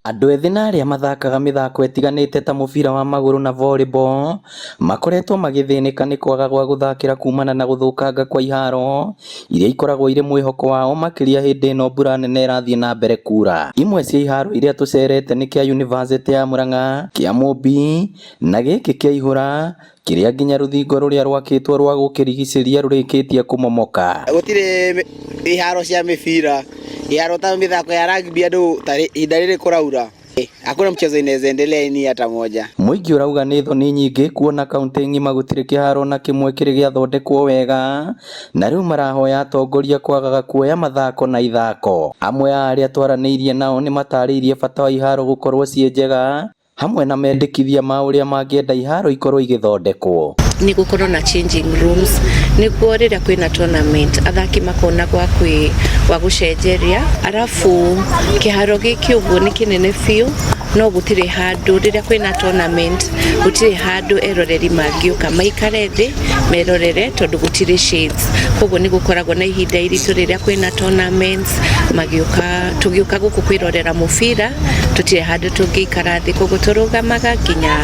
Andũ ethĩ na arĩa mathakaga mĩthako ĩtiganĩte ta mũbira wa magũrũ na volleyball makoretwo magĩthĩnĩka nĩ kwaga gwa gũthakĩra kumana na gũthũkanga kwa iharo iria ikoragwo irĩ mwĩhoko wao makĩria hĩndĩ ĩno mbura nene ĩrathiĩ na mbere kura. Imwe cia iharo iria tũcerete nĩ kĩa University ya Murang'a, kĩa Mũmbi na gĩkĩ kĩa Ihũra kĩrĩa nginya rũthingo rũrĩa rwakĩtwo rwa gũkĩrigicĩria rũrĩkĩtie kũmomoka. Gũtirĩ iharo cia mĩbira, iharo ta mĩthako ya rugby andũ ta ihinda rĩrĩ kũraura, hakuna mchezo inaweza endelea ini hata moja. Mũingĩ ũrauga nĩ thoni nyingĩ kuona kaunti ng'ima gũtirĩ kĩharo na kĩmwe kĩrĩ gĩathondekwo wega na rĩu marahoya atongoria kwagaga kuoya mathako na ithako. Amwe a arĩa twaranĩirie nao nĩ matarĩirie bata wa iharo gũkorwo ciĩ njega hamwe na mendekithia ma ũrĩa mangĩenda iharo ikorwo igĩthondekwo. Nĩ gũkorwo na changing rooms nĩguo rĩrĩa kwĩna tournament athaki makona gwa kwĩ gwa gũcenjeria. Arabu kĩharo gĩkĩ ũguo nĩ kĩnene biũ, no gũtirĩ handũ rĩrĩa kwĩna tournament gũtirĩ handũ eroreri mangĩũka maikare thĩ merorere tondũ gũtirĩ shades. Koguo nĩ gũkoragwo na ihinda iritũ rĩrĩa kwĩna tournaments, magĩũka tũgĩũka gũkũ kwĩrorera mũbira tũtirĩ handũ tũngĩikara thĩ, koguo tũrũgamaga nginya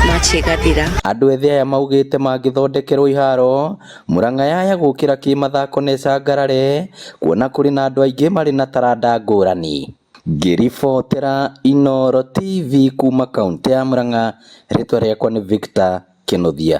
match ĩgathira. Andũ ethĩ aya maugĩte mangĩthondekerwo iharo Murang'a yaya gũkĩra kĩmathako na ĩcangarare kuona kũrĩ na andũ aingĩ marĩ na taranda ngũrani. Ngĩribotera Inooro TV kuma kaunti ya Murang'a, rĩtwa rĩakwa nĩ Victor Kĩnuthia.